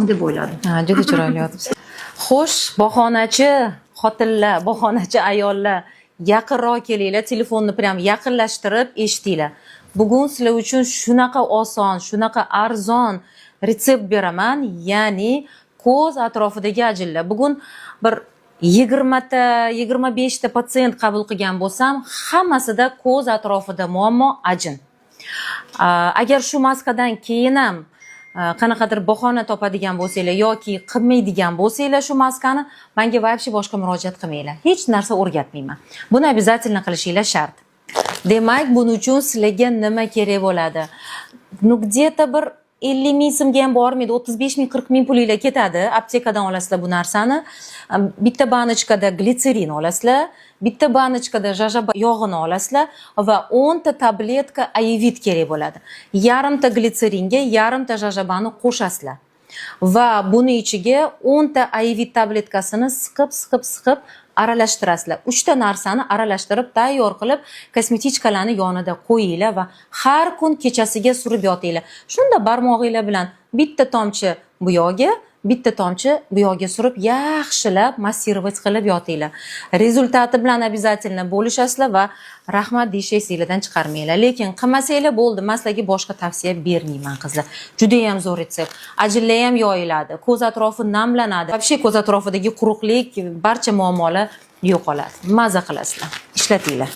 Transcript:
Deb o'yladim. Ha, juda chiroyli yotibsiz. Xo'sh, bahonachi xotinlar, bahonachi ayollar, yaqinroq kelinglar, telefonni прям yaqinlashtirib eshitinglar. Bugun sizlar uchun shunaqa oson, shunaqa arzon retsept beraman, ya'ni ko'z atrofidagi ajinlar. Bugun bir 20 ta, 25 ta patsient qabul qilgan bo'lsam, hammasida ko'z atrofida muammo, ajin. Agar shu maskadan keyin ham qanaqadir bahona topadigan bo'lsanglar yoki qilmaydigan bo'lsanglar shu maskani, menga вообще boshqa murojaat qilmanglar. Hech narsa o'rgatmayman. Buni обязательно qilishinglar shart. Demak, buning uchun sizlarga nima kerak bo'ladi? Ну, где-то bir 50 ming so'mga ham bormaydi, 35 ming, 40 ming pulinglar ketadi. Aptekadan olasizlar bu narsani. Bitta баночка da glitserin olasizlar, bitta баночка da jojoba yog'ini olasizlar va 10 ta tabletka Aevit kerak bo'ladi. Yarimta glitseringa yarimta jojobani qo'shasizlar va buni ichiga 10 ta Aevit tabletkasini siqib, siqib, siqib aralashtirasizlar. Uchta narsani aralashtirib, tayyor qilib, косметичка larni yonida qo'yinglar va har kun kechasiga surib yotinglar. Shunda barmog'inglar bilan bitta tomchi bu yog'iga, bitta tomchi bu yog'iga surib, yaxshilab массировать qilib yotinglar. Результат i bilan обязательно bo'lishasizlar va rahmat deyish esinglardan chiqarmanglar. Lekin qilmasanglar bo'ldi, man sizlarga boshqa tavsiya bermayman, qizlar. Juda ham zo'r retsept. Ajinlar ham yoyiladi, ko'z atrofi namlanadi. Вообще ko'z atrofidagi quruqlik, barcha muammolar yo'qoladi. Maza qilasizlar. Ishlatinglar.